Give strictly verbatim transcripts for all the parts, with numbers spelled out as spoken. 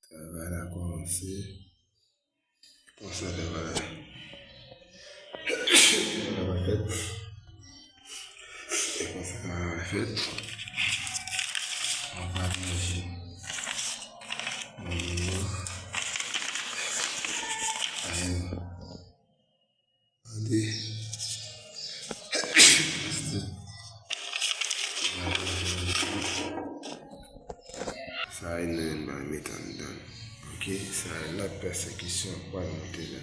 Travay la kòmanse. Konsa travay la. Travay la fèt. E konsa travay la fèt. Mwen pral manje. Manje yo. Ayen. Tande. Sa e nan yon bagay met anndan. Ok, sa e lòt pèsekisyon pral monte la.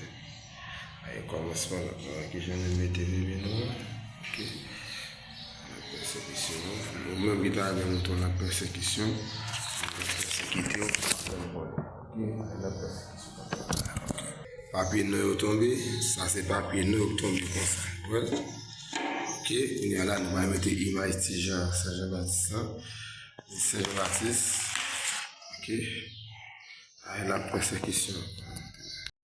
Aye kòmansman lòt bagay ki jan nou mete bebe nou an. Ok. Lòt pèsekisyon an. Ou menm ki ta gen mouton lòt pèsekisyon. Lòt pèsekite w. Ok, lòt pèsekisyon. Papye non yo tonbe, sa se papye non yo k tonbe konsa. Wè l? Ok, kounye a la, nou va mete imaj ti Jan, Sen Jan Batis lan. Sen Jan Batis. Ok. Ay, la pèsekisyon.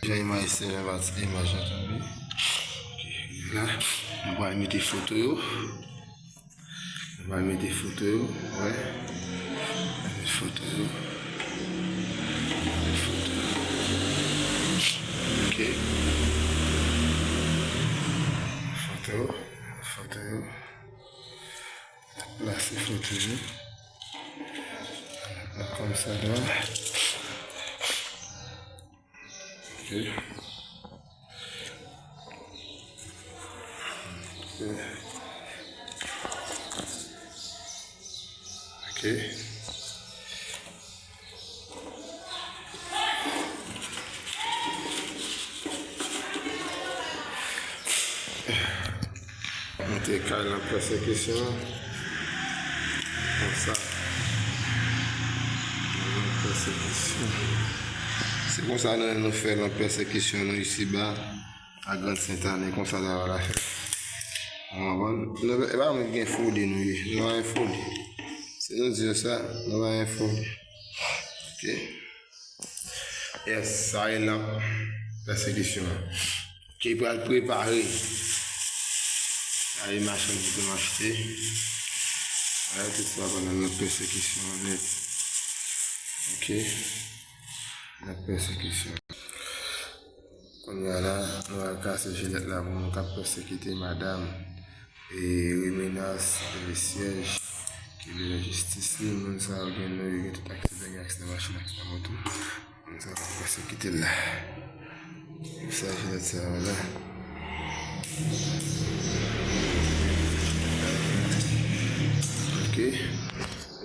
Jan imaj Sen Jan Batis, imaj lan tonbe. Ok, la, nou va mete foto yo. Mwen mete foto yo, wè. Mete foto yo. Mete foto yo. Ok. Foto, foto yo. Plase foto yo. Kòmsadwa. Ok. Ok. Ok. Nou te kay nan pèsekisyon. Konsa. Nan pèsekisyon. Se konsa nou, nou fè nan pèsekisyon nou isiba. A Grand Sentane, konsa travay la fèt. Ou konprann? Nou, e pa moun ki gen foli nou ye. Nou pa gen foli. Se nou di yo sa, nou pa gen foli. Ok. Yes, sa e lanp pèsekisyon an. Ki pral prepare. Sa e machann ki pou m achte. Wè, tout sa pandan lanp pèsekisyon an nèt. Ok. Lanp pèsekisyon. Kounye a la, nou al kase jilèt la pou moun k ap pèsekite madanm. E Remenas Lesyèj ki bezwen jistis li, moun sa yo gen non yo, gen tout aksidan, gen aksidan machin, aksidan moto. Moun sa yo k ap pèsekite l la. Sa jilèt sa yo la. Ok.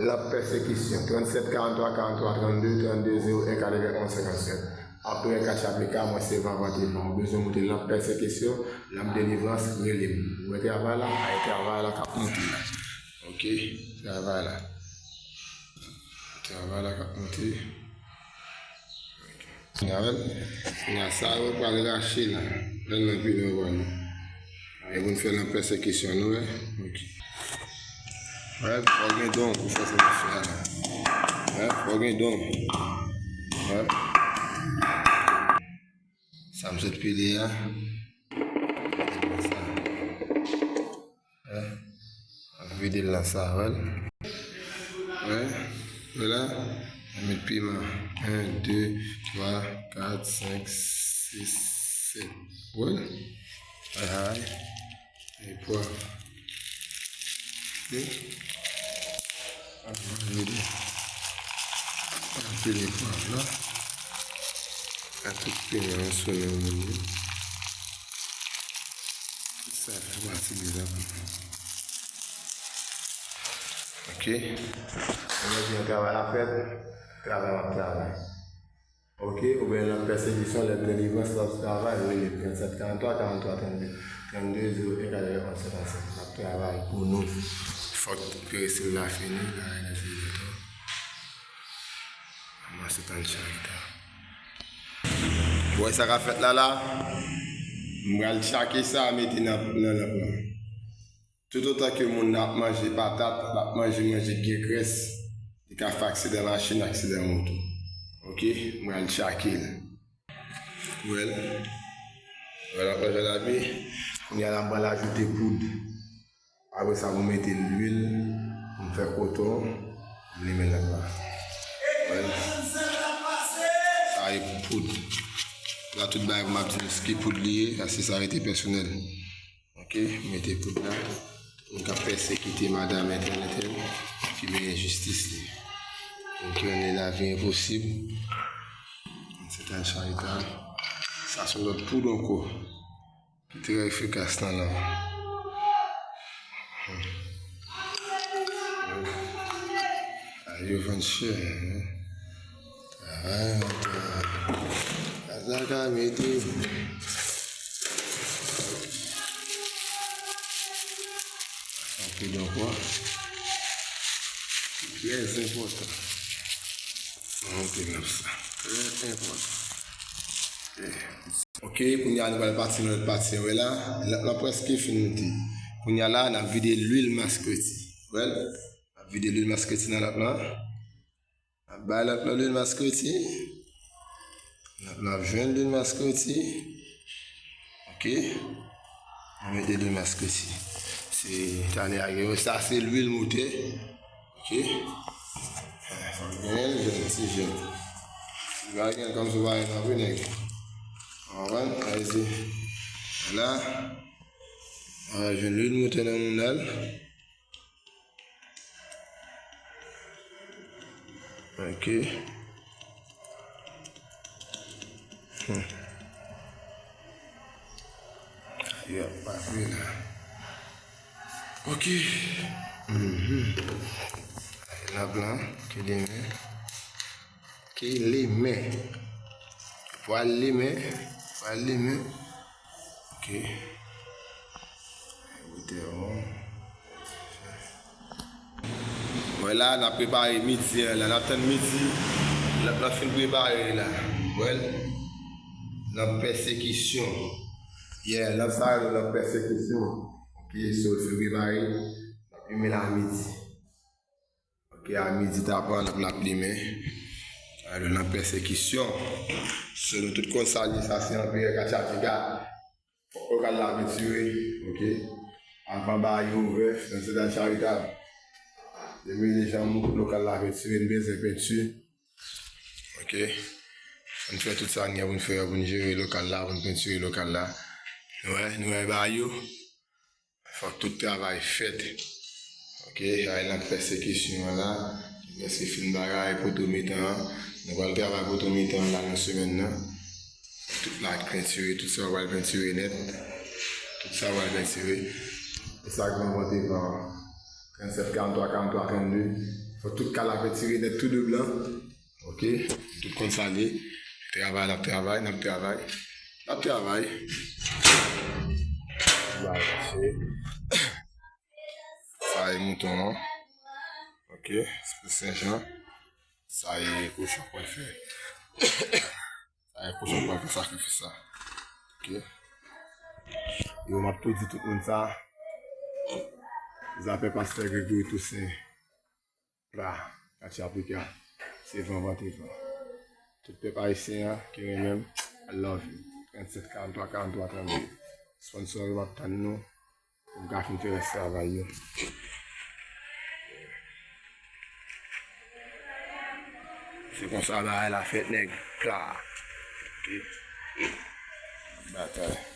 Lanp pèsekisyon, trannsèt karanntwa karanntwa trannde, trannde zewo en katrevenn onz senkannsèt. Apre katchapika, mwen se Vava Devan. Ou bezwen moute lanp pèsekisyon, lanp delivrans, rele m. Ou wè travay la? Ay, travay la k ap monte la. Ok, travay la. Travay la k ap monte. Kounye a, kounye a sa yo pral rache la. Lè l nan pye nou, wè nou. E pou n fè nan pèsekisyon nou, wè. Ok. Wè, fò gen don pou fè sa n ap fè a la. Wè, fò gen don. Wè. Sa m sot pile a. Sa. Wè. Vide l nan sa, wè. Wè. Wè la. Met piman. En, de, twa, kat, senk, sis, sèt. Wè. Ay, ay. E pwav. Ok. Ap vide. Ap vide pwav la. A tout piman an sou nan moun yo. Tout sa fè pati de la. Ok. Mwen di yon travay ap fèt, travay ap travay. Ok, oubyen nan pèsekisyon, lè delivrans la ap travay, rele m, trannsèt karanntwa karanntwa trannde, trannde zewo en katrevenn onz senkannsèt. N ap travay pou nou. Fòk tout peresil la fini, la, nan se de tan. Mwen se tann charita. Ou wè sa k ap fèt la la? M pral tchake sa, mete nan, nan lanp lan. Toutotan ke moun nan ap manje patat, l ap manje manje k gen grès, li ka fè aksidan machin, aksidan moto. Ok, mwen al tchake l. Wè l. Wè l ap manje labi. Kounye a la, m pral ajoute poud. Apre sa, pou mete lwil, pou m fè koton, m limen lanp la. Wè l. Ay poud. La tout bagay pou m ap di nou se ki poud li ye, paske sa rete pèsonèl. Ok, m mete poud la. Moun k ap pèsekite madanm entèl entèl, ki benyen jistis li. Moun ki rann lavi enposib. Se tan charitab. Sa se yon lòt poud ankò. Ki trè efikas nan lanmò. A yo vann chè, hein. Travay anpil. Sa ka mete. Anpil ankò. Trè enpòtan. Anpil nan sa. Trè enpòtan. Ok, kounye a nou pral pati nan lòt pati an, wè la. Lanp lan prèske fin moute. Kounye a la, n ap vide lwil maskreti. Wè l? N ap vide lwil maskreti nan lanp lan. N ap bay lanp lan lwil maskreti. Lanp lan ap jwenn lwil maskreti. Ok. Nou mete lwil maskreti. Se talè a gen yo. Sa se lwil motè. Ok. Fòk genyen l jèn, ti jèn. Si pa gen l kòmsi w pa gen anpil nèg. Ou konprann? Sa vle di, la, a jwenn lwil motè nan mounn al. Ok. Hmm. Yo, pa vre la. Ok. Mhm. Lanp lan, ki limen. Ki limen. Pral limen. Pral limen. Ok. Wotè an. Wè la, n ap prepare midi an la. N ap tann midi. Lanp lan fin prepare la. Wè l. Lanp pèsekisyon. Yeah, lanp sa yo, lanp pèsekisyon. Ok, so l fin prepare. N ap limen l a midi. Ok, a midi tapan, n ap, n ap limen. Alò, nan pèsekisyon. So, nou tout konn sa li, sa se anperè Katyatika. Fòk lokal la pentire, ok? Avan bagay yo ouvè, nan se dan charitab. Depi deja moun lokal la pentire, n bezwen penti. Ok? N fè tout sa n gen pou n fè pou n jere lokal la, pou n pentire lokal la. Nou wè, nou wè bagay yo. Fòk tout travay fèt. Ok, ay nan pèsekisyon an la. Prèske fin bagay poto mitan an. Nou pral travay poto mitan an la nan semèn nan. Tout la pentire, tout sa yo pral pentire nèt. Tout sa yo pral pentire. E sa k van vante van trannsèt, karanntwa, karanntwa, trannde. Fòk tout kal la pentire nèt tou de blan. Ok, tout konn sa l ye. Travay, n ap travay, n ap travay. N ap travay. Sa e mouton an. Ok, se pou Sen Jan. Sa e kochon pral fè. Sa e kochon pral fè sakrifis la. Ok. Yo, m ap tou di tout moun sa. Zafè pastè Gregory Toussaint. Pra, katye Afrika, se van vante van. Tout pèp ayisyen an ki renmen m, I love you. Trannsèt karanntwa karanntwa trannde. Sponsor yo, m ap tann nou pou m ka fin fè rès travay yo. Se konsa bagay la fèt, nèg. Pla. Ok. Batay.